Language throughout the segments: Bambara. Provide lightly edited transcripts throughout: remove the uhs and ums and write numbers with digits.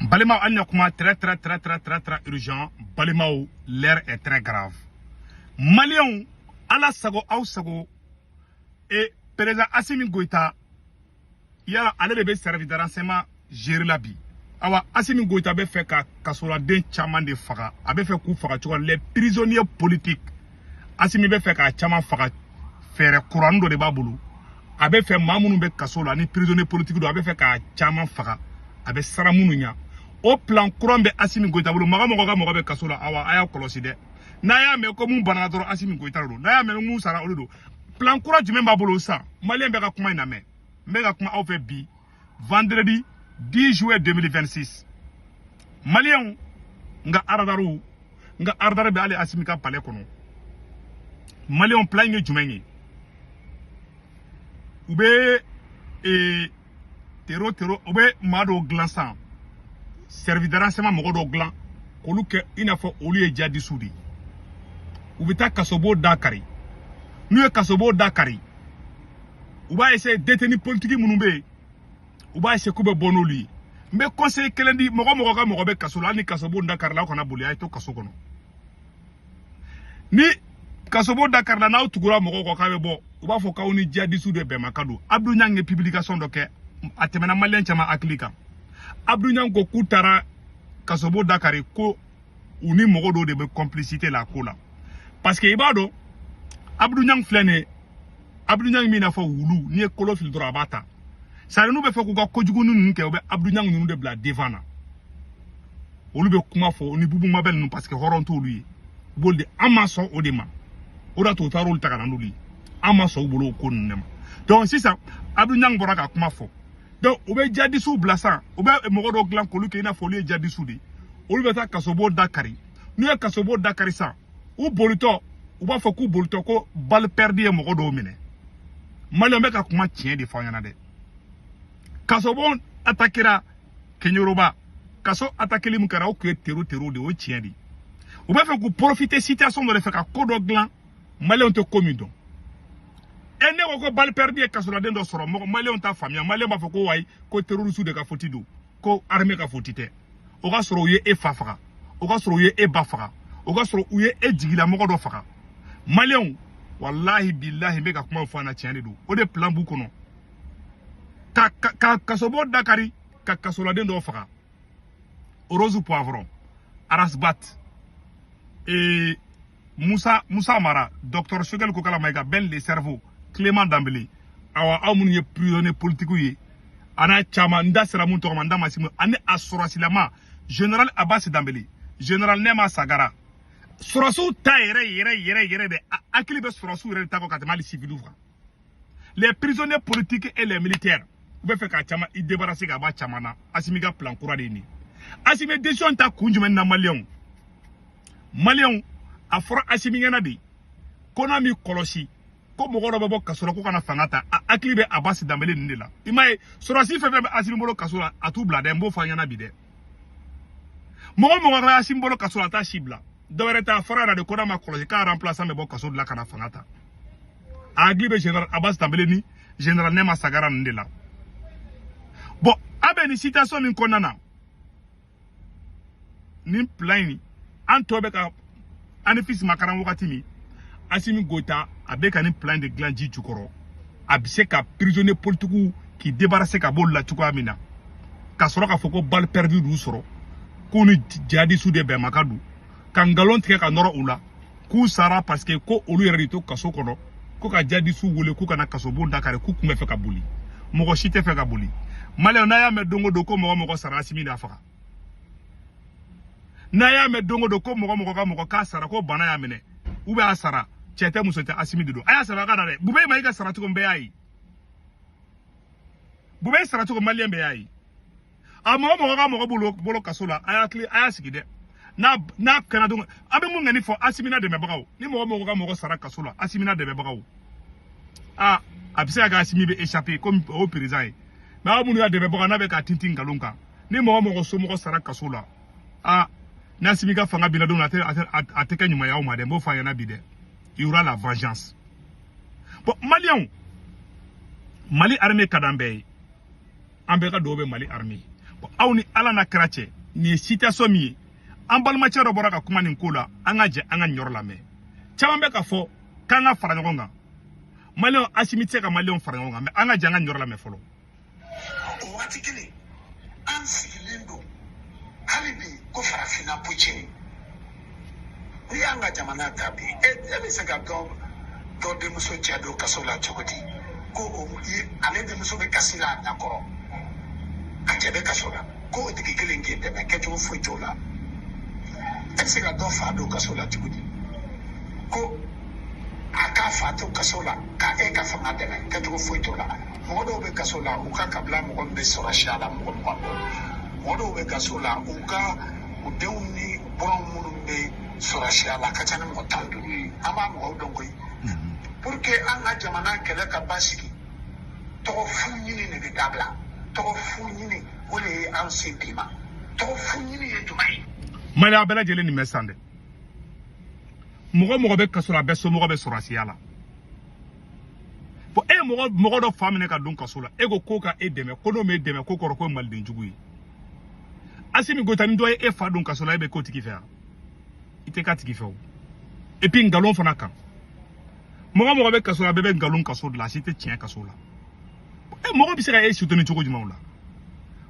Balimaw, an ɲa kuma très très très très très très urgent. Balimaw, l'heure est très grave. Maliyɛnw, Ala sago aw sago. E président Assimi Goïta yala, ale de bɛ service de renseignement gérer la bi. Awa, Assimi Goïta bɛ fɛ ka kasoladen caman de faga. A bɛ fɛ k'u faga cogo les prisonniers politiques. Assimi bɛ fɛ k'a caman faga. Fɛɛrɛ kuranin dɔ de b'a bolo. A bɛ fɛ maa minnu bɛ kaso la ni prisonnier politique don, a bɛ fɛ k'a caman faga. A bɛ siran minnu ɲɛ, o plan kuran bɛ Assimi Goïta bolo. Mɔgɔ mɔgɔ ka mɔgɔ bɛ kaso la, awa, a y'a kɔlɔsi dɛ. N'a y'a mɛn ko mun banana dɔrɔn, Assimi Goïta don. N'a y'a mɛn mun sara, olu don. Plan kura jumɛn b'a bolo sisan? Maliyɛn bɛ ka kuma in lamɛn. N bɛ ka kuma aw fɛ bi, vendredi 10 juillet 2026. Maliyɛnw, n ka aradariw, n ka aradari bɛ hali Assimi ka palais kɔnɔ. Maliyɛnw, plan in ye jumɛn ye? U bɛ tero tero, u bɛ maa dɔw dilan sisan, service de renseignement mɔgɔ dɔw dilan k'olu kɛ i n'a fɔ olu ye jadisiw de ye. U bɛ taa kasobo da kari. N'u ye kasobo da kari, u b'a essayer détenu politique minnu bɛ yen, u b'a essayer k'u bɛ bɔ n'olu ye. N bɛ conseil kelen di mɔgɔ mɔgɔ ka mɔgɔ bɛ kaso la: hali ni kasobo da kari la, aw kana boli, a ye to kaso kɔnɔ. Ni kasobo da kari la, n'aw tugura mɔgɔw kɔ k'a bɛ bɔ, u b'a fɔ k'aw ni jadisiw de bɛnbakan don. Abdou Niang ye publication dɔ kɛ, a tɛmɛna maliyɛn caman hakili kan. Abdou Niang ko k'u taara kasobo da kari, ko u ni mɔgɔ dɔw de bɛ complicité la ko la, parce que i b'a dɔn, Abdou Niang filɛ nin ye. Abdou Niang min n'a fɔ wulu, n'i ye kolo fili dɔrɔn, a b'a ta. Sari n'u bɛ fɛ k'u ka kojugu ninnu kɛ, u bɛ Abdou Niang ninnu de bila devant na. Olu bɛ kuma fɔ ni Boubou Mabel ninnu, parce que hɔrɔn t'olu ye. U b'olu de, an ma sɔn o de ma. O de y'a to u taara olu ta ka na n'olu ye. An ma sɔn u bolo o ko ninnu de ma. Donc sisan, Abdou Niang bɔra ka kuma fɔ. Donc u bɛ jadisiw bila sisan, u bɛ mɔgɔ dɔw dilan k'olu kɛ i n'a fɔ olu ye jadisiw de ye. Olu bɛ taa kasobo da kari. N'u ye kasobo da kari sisan, u bolitɔ, u b'a fɔ k'u bolitɔ ko balle perdue ye mɔgɔ dɔw minɛ. Maliyɛn bɛ ka kuma tiɲɛ de fɔ aw ɲɛna dɛ. Kasobon attaquera Keɲeroba, kaso attaqueli min kɛra, o tun ye tero tero de ye. O ye tiɲɛ de ye. U b'a fɛ k'u profiter situation dɔ de fɛ ka ko dɔ dilan, maliyɛnw tɛ ko min dɔn. E ne ko balle perdue ye kasoladen dɔ sɔrɔ, mɔgɔ maliyɛnw t'a faamuya. Maliyɛn b'a fɔ ko wayi, ko terroriste de ka faute don, ko armée ka faute tɛ. O ka sɔrɔ u ye e fa faga, o ka sɔrɔ u ye e ba faga, o ka sɔrɔ u ye e jigilamɔgɔ dɔ faga. Maliyɛnw, walahi bilahi, n bɛ ka kuma fɔ an na, tiɲɛ de don. O de plan b'u kɔnɔ ka kasobon dakari, ka kasoladen dɔw faga: Rose Poivron, Ras Bath et Moussa Mara, docteur Choguel Kokalla Maïga, Ben le Cerveau, Clément Dembélé. Awa, aw minnu ye prisonnier politique ye, a n'a caman, n da sera mun tɔgɔ ma, n da ma se mun, ani a sɔrɔsilama général Abbas Dembélé, général Nema Sagara. Sɔrɔsiw ta yɛrɛ yɛrɛ yɛrɛ yɛrɛ de, a hakili bɛ sɔrɔsiw yɛrɛ de ta kɔ ka tɛmɛ hali civiliw kan. Les prisonniers politiques et les militaires, u bɛ fɛ k'a caman i débarrasser ka bɔ a caman na. Assimi ka plan kura de ye nin ye. Assimi décision ta kun jumɛn na? Maliyɛnw, maliyɛnw, a fɔra Assimi ɲɛna de ko n'a m'i kɔlɔsi, ko mɔgɔ dɔ bɛ bɔ kaso la ko kana fanga ta. A hakili bɛ Abbas Dembélé ninnu de la. I m'a ye, sɔrɔsi fɛn fɛn bɛ Assimi bolo kaso la, a t'u bila dɛ. N b'o fɔ an ɲɛna bi dɛ. Mɔgɔ mɔgɔ ka Assimi bolo kaso la, a t'a si bila. Dɔwɛrɛ t'a fɔra yɛrɛ de ko n'a ma kɔlɔsi, k'a remplaçant bɛ bɔ kaso de la ka na fanga ta. A hakili bɛ général Abbas Dembélé ni général Nema Sagara ninnu de la. Bon, a bɛ nin situation min kɔnɔna na, nin plan in, an tɔ bɛ ka anifisi makaran wagati min, Assimi Goïta a bɛ ka nin plan de dilan ji jukɔrɔ. A bɛ se ka prisonnier politique k'i débarrasser ka bɔ olu la cogoya min na, ka sɔrɔ k'a fɔ ko balle perdue d'u sɔrɔ, k'u ni jihadisiw de bɛnbakan don, ka nkalon tigɛ ka nɔrɔ u la k'u sara, parce que ko olu yɛrɛ de to kaso kɔnɔ, ko ka jihadisiw wele k'u kana kasobon dakari, k'u tun bɛ fɛ ka boli. Mɔgɔ si tɛ fɛ ka boli. Maliyɛnw, n'a y'a mɛn don o don ko mɔgɔ mɔgɔ sara, Assimi d'a faga. N'a y'a mɛn don o don ko mɔgɔ mɔgɔ ka mɔgɔ k'a sara, ko bana y'a minɛ ou bien a sara, cɛ tɛ muso tɛ, Assimi de don. A y'a sara a ka na dɛ. Bube ma i ka sara cogo min, bɛɛ y'a ye. Bube sara cogo, maliyɛn bɛɛ y'a ye. A mɔgɔ mɔgɔ ka mɔgɔ bolo bolo kaso la, a y'a hakili, a y'a sigi dɛ. N'a kɛra don, an bɛ mun ŋani fɔ Assimi n'a dɛmɛbagaw? Ni mɔgɔ mɔgɔ ka mɔgɔ sara kaso la, Assimi n'a dɛmɛbagaw, aa, a bɛ se ka kɛ Assimi bɛ échapper komi o président ye. Mais aw minnu y'a dɛmɛbaga, n'a bɛ k'a tintin nkalon kan, ni mɔgɔ mɔgɔ somɔgɔ sara kaso la, aa, n'Assimi ka fanga binna don min, a tɛ kɛ ɲuman ye aw ma dɛ. N b'o fɔ a ɲɛna bi dɛ, il y aura la vengeance. Bon, maliyɛnw, Mali armée ka d'an bɛɛ ye. An bɛɛ ka dugawu bɛ Mali armée ye. Aw ni Ala n'a kɛra cɛ, nin ye situation min ye, an balimacɛ dɔ bɔra ka kuma nin ko la. An ka jɛ an ka nin yɔrɔ lamɛn. Caman bɛ ka fɔ k'an ka fara ɲɔgɔn kan. Maliyɛnw, Asimi tɛ se ka maliyɛnw fara ɲɔgɔn kan, mɛ an ka jɛ an ka nin yɔrɔ lamɛn fɔlɔ. O waati kelen, an sigilen don hali bi ko farafinna pucɛ. N'i y'an ka jamana ta bi, e bɛ se ka dɔ dɔ denmuso cɛ don kaso la cogo di, ko o ale denmuso bɛ kasi la a ɲɛkɔrɔ, a cɛ bɛ kaso la, ko o tigi kelen k'i dɛmɛ? Kɛcogo foyi t'o la. E bɛ se ka dɔ fa don kaso la cogo di, ko a k'a fa to kaso la ka e ka fanga dɛmɛ? Kɛcogo foyi t'o la. Mɔgɔ dɔw bɛ kaso la, u ka kabila mɔgɔ min bɛ sɔrɔ siya la, mɔgɔ 20 bɔ. Mɔgɔ dɔw bɛ kaso la, u ka u denw ni buranw minnu bɛ sɔrɔ siya la, a ka ca ni mɔgɔ 15 ye. An b'a mɔgɔw dɔn koyi. Pour que an ka jamana kɛlɛ ka basigi, tɔgɔ fu ɲini de bɛ dabila. Tɔgɔ fu ɲini, o de ye an se bi ma. Tɔgɔ fu ɲini ye jumɛn ye? Maliyɛn bɛɛ lajɛlen, nin bɛ san dɛ. Mɔgɔ mɔgɔ bɛ kaso la, a bɛɛ somɔgɔ bɛ sɔrɔsiya la. Bon, e ye mɔgɔ mɔgɔ dɔ fa minɛ ka don kaso la, e ko k'o ka e dɛmɛ, ko n'o m'e dɛmɛ, ko kɔrɔ ko ye maliden jugu ye. Asimi Goyita, ni dɔ ye e fa don kaso la, e bɛ k'o tigi fɛ yan? I tɛ k'a tigi fɛ o. Et puis nkalon fana kan, mɔgɔ mɔgɔ bɛ kaso la, a bɛɛ bɛ nkalon kaso de la, a si tɛ tiɲɛ kaso la. E mɔgɔ bɛ se ka e soutenir cogo jumɛn o la?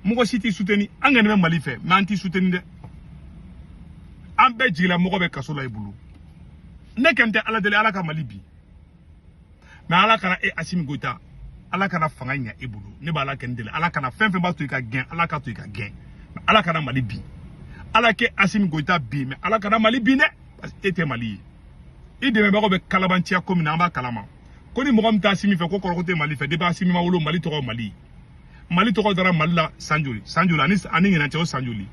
Mɔgɔ si t'i soutenir. An kɔni bɛ Mali fɛ, mais an t'i soutenir dɛ. An bɛɛ jigila mɔgɔ bɛ kaso la i bolo. Ne kɛn tɛ Ala deli Ala ka Mali bi, mais Ala kana e Asimi Goyita, Ala kana fanga ɲɛ e bolo. Ne b'Ala kɛ n deli, Ala kana fɛn fɛn b'a to i ka gɛn, Ala ka to i ka gɛn, mais Ala kana Mali bi. Ala kɛ Asimi Goyita bi, mais Ala kana Mali bin dɛ, parce que e tɛ Mali ye. I dɛmɛbagaw bɛ kalabanciya ko min na, an b'a kalama ko ni mɔgɔ min tɛ Asimi fɛ, ko kɔrɔ ko tɛ Mali fɛ. Depuis Asimi ma wolo, Mali tɔgɔ Mali, Mali tɔgɔ dara Mali la san joli, san joli ani ɲinan cɛ, o san joli?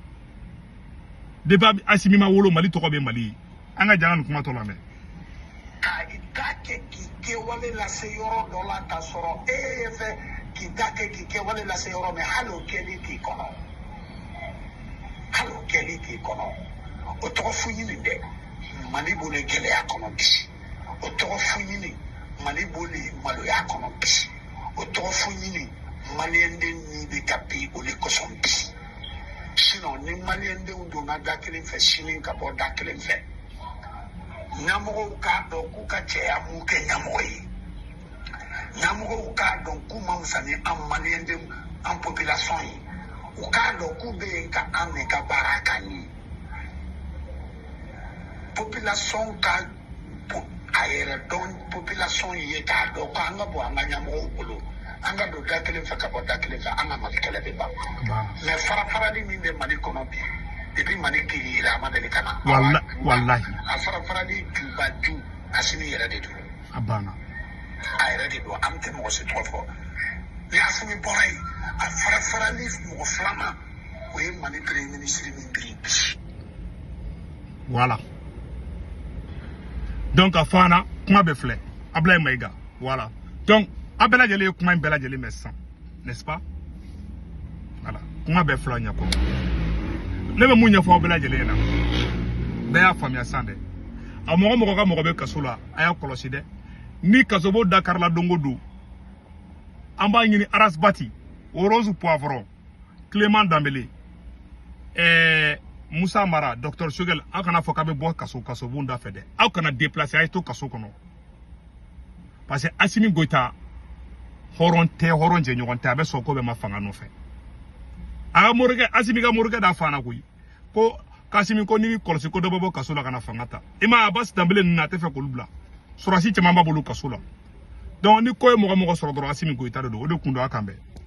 Depuis Asimi ma wolo, Mali tɔgɔ bɛ Mali ye. An ka jan ka nin kuma tɔ lamɛn. Ka i ta kɛ k'i kɛwale lase yɔrɔ dɔ la, k'a sɔrɔ e ye fɛ k'i ta kɛ k'i kɛwale lase yɔrɔ min, hali o kɛli t'i kɔnɔ, hali o kɛli t'i kɔnɔ. O tɔgɔ fu ɲini dɛ, Mali b'o le gɛlɛya kɔnɔ bi. O tɔgɔ fu ɲini, Mali b'o le maloya kɔnɔ bi. O tɔgɔ fu ɲini, maliyɛnden ni bɛ ka bi o le kosɔn bi. Sinon ni maliyɛndenw donna da kelen fɛ sini ka bɔ da kelen fɛ, ɲɛmɔgɔw k'a dɔn k'u ka cɛya m'u kɛ ɲɛmɔgɔ ye. Ɲɛmɔgɔw k'a dɔn k'u ma fisa ni an maliyɛndenw, an population ye. U k'a dɔn k'u bɛ yen ka an de ka baara k'an ye. Population ka a yɛrɛ dɔn, population ye k'a dɔn ko an ka bɔ an ka ɲɛmɔgɔw bolo, an ka don da kelen fɛ ka bɔ da kelen fɛ, an ka Mali kɛlɛ bɛ ban. Mais fara farali min bɛ Mali kɔnɔ bi, depuis Mali créé, a ma deli ka na. Wallahi. A fara farali juba ju, Asimi yɛrɛ de don. A banna. A yɛrɛ de don. An tɛ mɔgɔ si tɔgɔ fɔ. Ni Asimi bɔra yen, a fara farali mɔgɔ filanan, o ye Mali premier ministre min bɛ yen bi. Voilà, donc a fɔ an na kuma bɛ filɛ Ablaye Mayiga. Voilà, donc a bɛɛ lajɛlen ye kuma in bɛɛ lajɛlen mɛn sisan, n'est-ce pas? Voilà, kuma bɛɛ filɛ aw ɲɛkɔrɔ. Ne bɛ mun ɲɛfɔ aw bɛɛ lajɛlen ɲɛna, bɛɛ y'a faamuya sisan dɛ. A mɔgɔ mɔgɔ ka mɔgɔ bɛ kaso la, a y'a kɔlɔsi dɛ. Ni kasobo da karila don o don, an b'a ɲini Arasibati, Rose Poivron, Clément Dambélé, Musa Mara, Docteur Choguel, aw kana fɔ k'a bɛ bɔ kaso kasobon da fɛ dɛ. Aw kana déplacer, a ye to kaso kɔnɔ, parce que Asimi Goyita hɔrɔn tɛ, hɔrɔn jɛɲɔgɔn tɛ. A bɛ sɔn ko bɛɛ ma fanga nɔfɛ. A ka morikɛ, Asimi ka morikɛ da fa na koyi, ko k'Asimi ko n'i kɔlɔsi ko dɔ bɛ bɔ kaso la ka na fanga ta. I ma Abasi Danbele ninnu, a tɛ fɛ k'olu bila. Sɔrɔdasi caman b'a bolo kaso la. Donc ni ko ye mɔgɔ mɔgɔ sɔrɔ dɔrɔn, Asimi Goyita de don. O de kun don. A kan bɛn.